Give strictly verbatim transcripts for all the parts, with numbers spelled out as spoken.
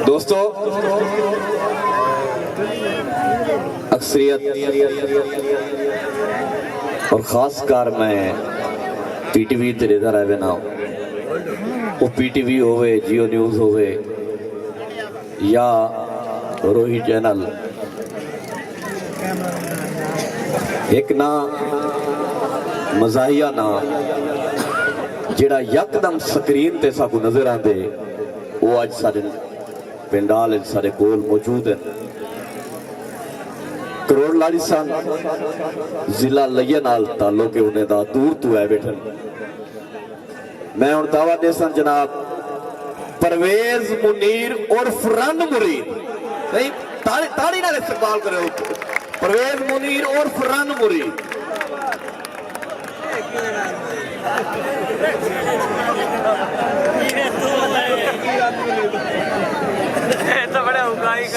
دوستو، اکثریت اور خاص کر میں پی ٹی وی تے ݙیہدا رہ وینا، او پی ٹی وی ہووے، جیو نیوز ہووے یا روہی چینل، ہک نہ مزاحیہ نہ جیڑھا یکدم سکرین تے ساکوں نظر آندے، او اڄ ساݙے پنڈال اچ ساݙے کول موجود ہن۔ کروڑ لاڑی سن، ضلع لیہ نال تعلق ہے انہیں دا، دور توں آئے ٻیٹھن۔ میں ہݨ دعوت ݙیساں جناب پرویز منیر عرف رن مرید۔ صحیح؟ تاڑی، تاڑی نال استقبال کریو۔ پرویز منیر عرف رن مرید۔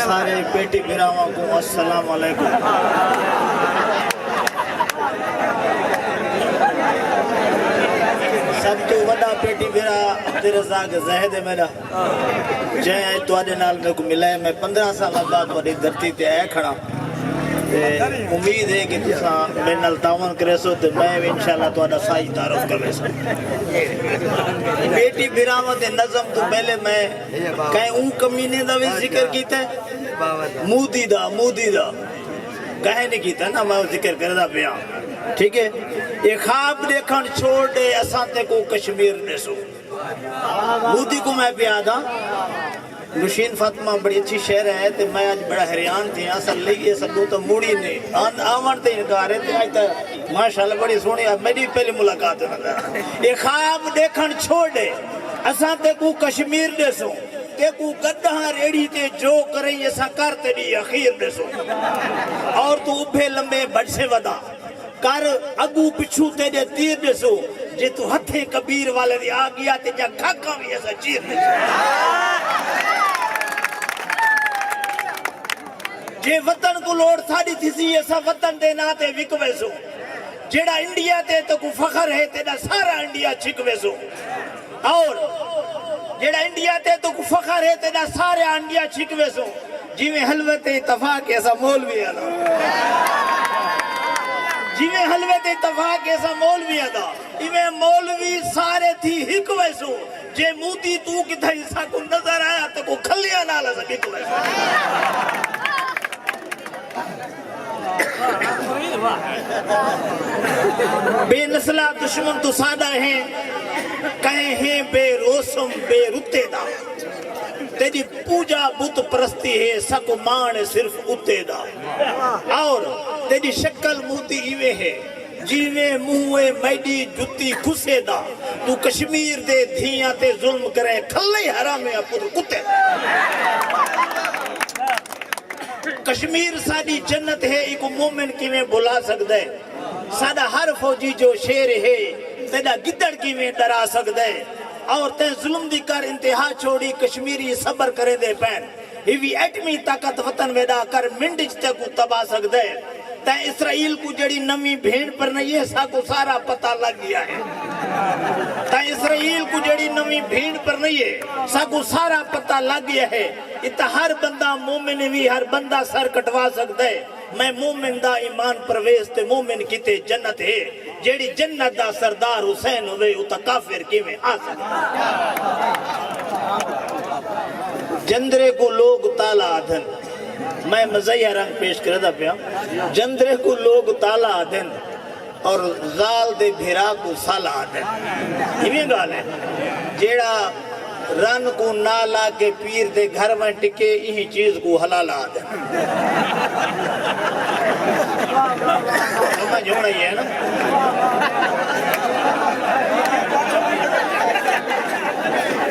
سارے پیٹی بھراواں کوں السلام علیکم۔ سب توں وݙا پیٹی بھرا عبدالرزاق زاہد ہے میݙا، جئیں اڄ تہاݙے نال میکوں ملائے۔ میں پندرہ سال بعد تہاݙی دھرتی تے آیا کھڑا، تے امید ہے کہ تساں میݙے نال تعاون کریسو تے میں وی انشاءاللہ تہاݙا سائیں تعارف کرویساں۔ پیٹی بھراواں دے نظم توں پہلے میں کہیں اوں کمینے دا وی ذکر کیتا ہے، مودی دا، مودی دا۔ کہیں نہیں کیتا نا، میں ذکر کردا پیاں۔ ٹھیک ہے؟ اے خواب ݙیکھݨ چھوڑ ݙے، اساں تیکوں کشمیر ݙیسوں۔ مودی کوں میں پیا آہداں۔ نوشین فاطمہ بڑی اچھی شعر ہے تے میں اڄ بڑا حیران تھیاں، اصل لئی اے سڳوں تاں مڑی نہیں۔ آن-، آوݨ تے انکار ہے تے اڄ تاں ماشاءاللہ بڑی سوہݨی، میݙی پہلی ملاقات ہے انہاں نال۔ اے خواب ݙیکھݨ چھوڑ ݙے، اساں تیکوں کشمیر ݙیسوں۔ تیکوں گݙاہاں ریڑھی تے جو کرئیں، اساں کر تیݙی اخیر ݙیسوں۔ اور توں ابھے لمبے بھڄسیں ودا، کر اڳوں پچھوں تیݙے تیر ݙیسوں۔ جے توں ہتھیں کبیر والے دے آ ڳیا تے ڄا کھاکاں وی اساں چیر ݙیسوں۔ جے وطن کوں لوڑ ساݙی تھیسی، اساں وطن دے ناں تے وک ویسوں۔ جیڑھا انڈیا تے تیکوں فخر ہے، تیݙا سارا انڈیا چھک ویسوں۔ اور جیڑھا انڈیا تے تیکوں فخر ہے، تیݙا سارا انڈیا چھک ویسوں۔ جیویں حلوے تے اتفاق ہے، اساں مولوی آلا۔ جیویں حلوے تے اتفاق ہے، اساں مولوی آلا۔ ایویں مولوی سارے تھی ہک ویسوں۔ جے مودی توں کتھائیں ساکوں نظر آیا، تیکوں کھلیاں نال اساں ݙک ویسوں۔ بے نسلا دشمن تساݙا ہیں، کہیں ہیں بے روسم بے رتے دا۔ تیݙی پوجا بت پرستی ہے، ساکوں ماݨ ہے صرف اتے دا۔ اور تیݙی شکل مودی ایویں ہے، جیویں منہ ہے میݙی جتی کھسے دا۔ توں کشمیر دے دھیاں تے ظلم کریں، کھلے حرامیں پتر کتے دا۔ کشمیر ساݙی جنت ہے، ایکوں مومن کیویں بھلا سڳدا ہے؟ ساݙا ہر فوجی جو شیر ہے، تیݙا گدڑ کیویں ݙرا سڳدا ہے؟ اور تیں ظلم دی کر انتہا چھوڑی، کشمیری صبر کریندے پئن۔ ہیوی ایٹمی طاقت وطن ویݙا کر منٹ اچ تیکوں تباہ سڳدا ہے۔ تیں اسرائیل کوں جیڑھی نویں بھیݨ پرنائی ہے، ساکوں سارا پتہ لڳ ڳیا ہے۔ تیں اسرائیل کوں جیڑھی نویں بھیݨ پرنائی ہے، ساکوں سارا پتہ لڳ ڳیا ہے۔ اتھاں ہر بندہ مومن وی ہر بندہ سر کٹوا سڳدا ہے۔ میں مومن دا ایمان پرویز تے مومن کیتے جنت ہے۔ جیڑھی جنت دا سردار حسین ہووے، اتھاں کافر کیویں آ سڳدا؟ جندرے کوں لوگ تالا آہدن۔ میں مزاحیہ رنگ پیش کردا پیاں۔ جندرے کوں لوگ تالا آہدن اور زال دے بھرا کوں سالا آہدن۔ ایویں ڳالھ ہے؟ جیڑھا رن کوں نہ لا کے پیر دے گھر ونڄ ٹکے، ایں چیز کوں حلال آہدن۔ سمجھ ہݨ آئی ہے نا؟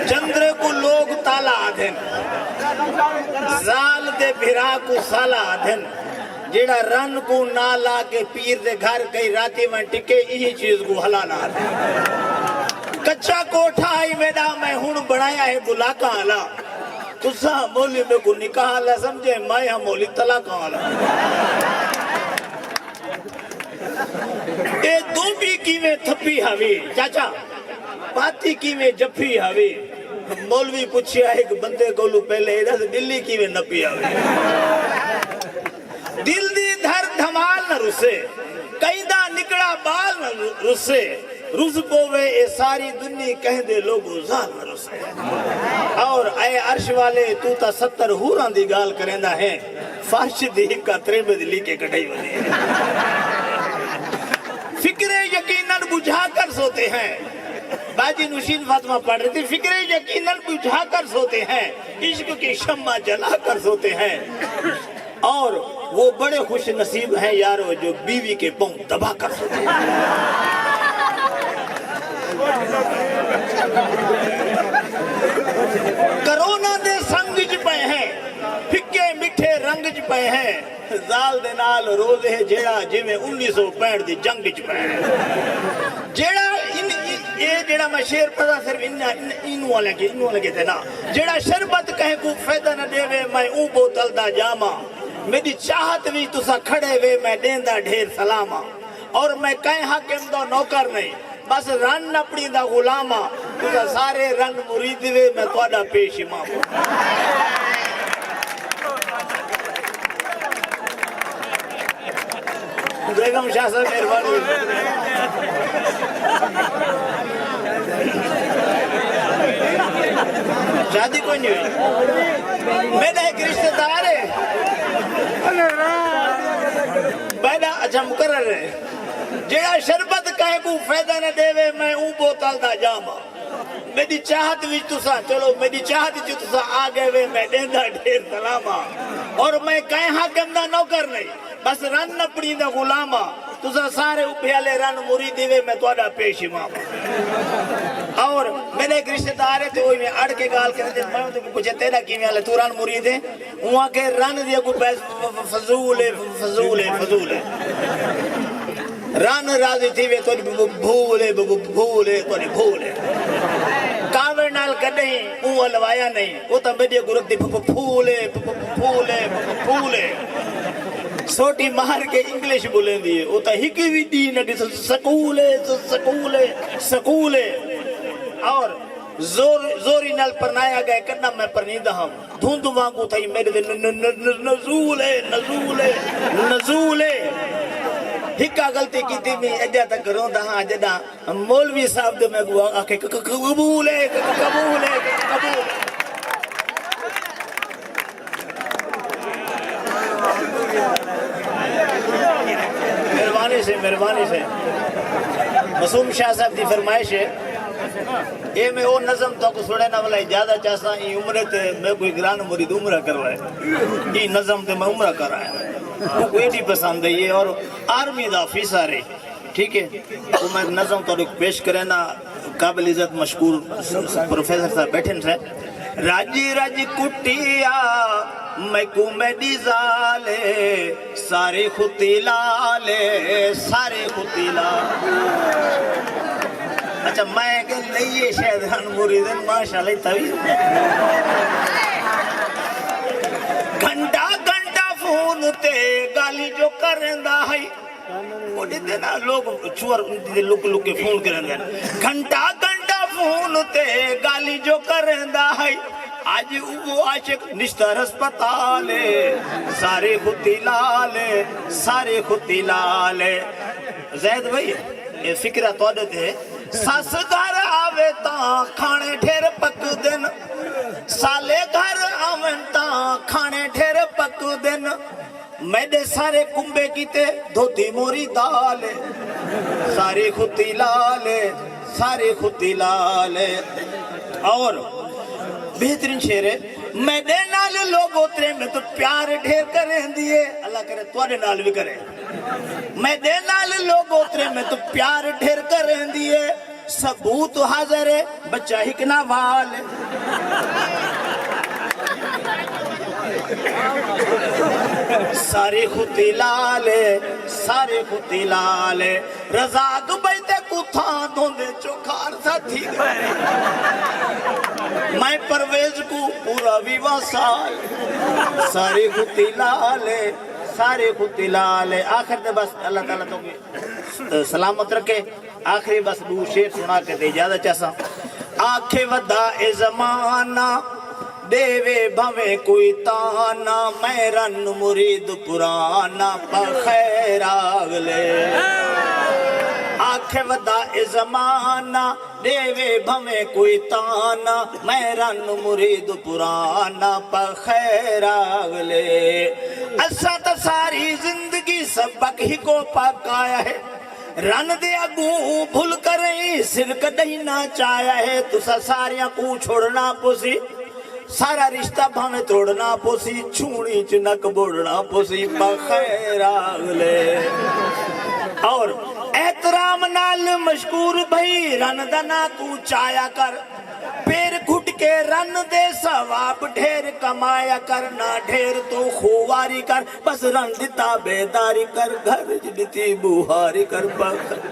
جندرے کوں لوگ تالا آہدن، زال دے بھرا کوں سالا آہدن۔ جیڑھا رن کوں نہ لا کے پیر دے گھر کئی راتی ونڄ ٹکے، ایں چیز کوں حلال آہدن۔ کچا کوٹھا ہئی میݙا، میں ہݨ بݨایا ہے بلاکاں آلا۔ تساں مولی میکوں نکاح آلا سمجھے، میں ہاں مولی طلاقاں آلا۔ اے دھوٻی کیویں تھپی ہاوی چاچا، پاتی کیویں جفی ہاوی؟ مولوی پچھیا ہک بندے کولوں پہلے، اے ݙس ٻلی کیویں نپی آوے؟ دل دی دھر دھمال نہ رسے، کہیں دا نکڑا ٻال نہ رسے، رس پووے اے ساری دنیا، کہیں دے لوگوں زال نہ رسے۔ اور اے عرش والے، توں تاں ستر حوراں دی ڳالھ کریندا ہیں، فرش دی ہکا تریمت لیکے کڈھائی ودی ہے۔ فکریں یقیناً بجھا کر سوتے ہیں، باجی نوشین فاطمہ پڑھ رہی تھی، فکریں یقیناً بجھا کر سوتے ہیں، عشق کی شمع جلا کر سوتے ہیں، اور وہ بڑے خوش نصیب ہیں یارو جو بیوی کے پاؤں دبا کر سوتے ہیں۔ کرونا دے سنگ چ پئے ہیں، پھکے مٹھے رنگ چ پئے ہیں، زال دے نال روز ہے جیڑا، جیویں انیس سو پینہٹھ دی جنگ اچ پئے۔ جیڑا ان، ان، اے جیڑا میں شعر پڑھا، صرف ان، ان، اینوں والے کے، اینوں والے کے تے نا۔ جیڑا شربت کہیں کوں فائدہ نہ ݙیوے، میں اوں بوتل دا جام آں۔ میݙی چاہت وچ تساں کھڑے وے، میں ݙیندا ڈھیر سلام آں۔ اور میں کہیں حاکم دا نوکر نہیں، بس رن اپݨی دا غلام آں۔ تساں سارے رن مرید وے، میں تہاݙا پیش امام آں۔ بیگم شاہ صاحب، مہربانی۔ شادی کوئی نہیں ہوئی۔ میݙا ہک رشتہ دار ہے۔ میݙا، اچھا، مقرر ہے۔ جیڑا شربت کہیں کوں فائدہ نہ ݙیوے، میں اوں بوتل دا جام آں۔ میݙی چاہت وچ تساں، چلو، میݙی چاہت وچ تساں آ ڳئے وے، میں ݙیندا ڈھیر سلام آں۔ اور میں کہیں حاکم دا نوکر نہیں، بس رن اپݨی دا غلام آں۔ تساں سارے اُبھے آلے رن مرید وے، میں تہاݙا پیش امام آں۔ اور میݙا ہک رشتہ دار ہے، تے او ایویں اڑ کے ڳالھ کرے، تے میں اوں کوں پچھیا، تیݙا کیویں حال ہے؟ توں رن مرید ہیں؟ اوں آکھے، رن دی اڳوں بحث ف-، ف-، فضول ہے، ف-، فضول ہے، فضول ہے۔ رن راضی تھیوے، تہاݙی ب-، ب-، بھول ہے، ب-، ب-، بھول ہے، تہاݙی بھول ہے۔ کاوڑ نال کݙہیں اوں الوایا نہیں، او تاں میݙی اڳوں رکھدی پ-، پ-، پھول ہے، پ-، پ-، پھول ہے، پ-، پ-، پھول ہے۔ سوٹی مار کے انگلش ٻولیندی ہے، او تاں ہک وی ݙینہہ نہ ݙس، سکول ہے، س-، سکول ہے، سکول ہے۔ اور زور، زوری نال پرنایا ڳئے، کݙاں میں پرنیندا ہم۔ دھند وانگوں تھئی میݙے تے ن-، ن-، ن-، ن-، نزول ہے، نزول ہے، نزول ہے۔ ہکا غلطی کیتی میں اڄاں تک روندا ہاں، جݙاں مولوی صاحب دے میکوں آکھے ق-، ق-، قبول ہے، ق-، ق-، قبول ہے، ق-، قبول ہے۔ مہربانی سے، مہربانی سے۔ معصوم شاہ صاحب دی فرمائش ہے۔ اے میں او نظم تہاکوں سݨینداں، ولا اجازت چاہساں، ایں عمرے تے میکوں ہک رن مرید عمرہ کروائے۔ ایں نظم تے میں عمرہ کر آیا۔ اوکوں ایݙی پسند آئی ہے اور آرمی دا آفیسر ہے، ٹھیک ہے؟ او میں نظم تہاݙے پیش کرینداں، قابل عزت مشکور س-، س-، پروفیسر صاحب ٻیٹھن سے۔ رڄ رڄ کٹیا میکوں میݙی ذال، ساری ختی لال، ساری ختی لال۔ اچھا، میں کہ لئیے شاید رن مرید، ماشاءاللہ، توی۔ گھنٹہ گھنٹہ فون تے ڳالھیں جو کریندا ہئی۔ او ݙیہدے نا لوگ، چھوہر ݙیہدے لک لک کے فون کریندے ہن۔ گھنٹہ گھنٹہ فون تے ڳالھیں جو کریندا ہئی۔ اڄ او عاشق نشتر ہسپتال، ساری ختی لال، ساری ختی لال۔ زید بھائی، اے فقرہ تہاݙے تے۔ سس گھر آوے تاں کھاݨے ڈھیر پکدن، سالے گھر آون تاں کھاݨے ڈھیر پکدن۔ میݙے سارے کنبے کیتے دھوتی موری دال، ساری ختی لال، ساری ختی لال۔ اور بہترین شعر ہے۔ میݙے نال لوگو تریمت پیار ڈھیر کریندی ہے، اللہ کرے تہاݙے نال وی کرے۔ میݙے نال لوگو تریمت پیار ڈھیر کریندی ہے، ثبوت حاضر ہے، بچہ ہک نہ وال۔ ساری ختی لال، ساری ختی لال۔ رزاق بھائی تے کتھاں دھوندے چوکھار سا تھی ڳئے۔ میں پرویز کوں پورا ویواں سال۔ ساری ختی لال، ساری ختی لال۔ آخر تے بس اللہ تعالیٰ تہاکوں سلامت رکھے۔ آخری بس ݙو شعر سݨا کے تے اجازت چاہساں۔ آکھے ودا اے زمانہ، ݙیوے بھویں کوئی تانا، میں رن مرید پرانا، پخیر اڳلے۔ آکھے ودا اے زمانہ، ݙیوے بھویں کوئی تانا، میں رن مرید پرانا، پخیر اڳلے۔ اساں تاں ساری زندگی سبق ہکو پکایا ہے، رن دے اڳوں بھل کریں سر کݙاہیں نہ چایا ہے۔ تساں ساریاں کوں چھوڑنا پوسی، سارا رشتہ بھاویں توڑنا پوسی، چھوݨی چ نک بوڑنا پوسی، پخیر اڳلے۔ اور احترام نال مشکور بھئی، رن دا ناں توں چایا کر، پیر گھٹ کے رن دے ثواب ڈھیر کمایا کر، نہ ڈھیر توں خواری کر، بس رن دی تابعداری کر، گھر وچ ݙتی ٻوہاری کر، پخیر۔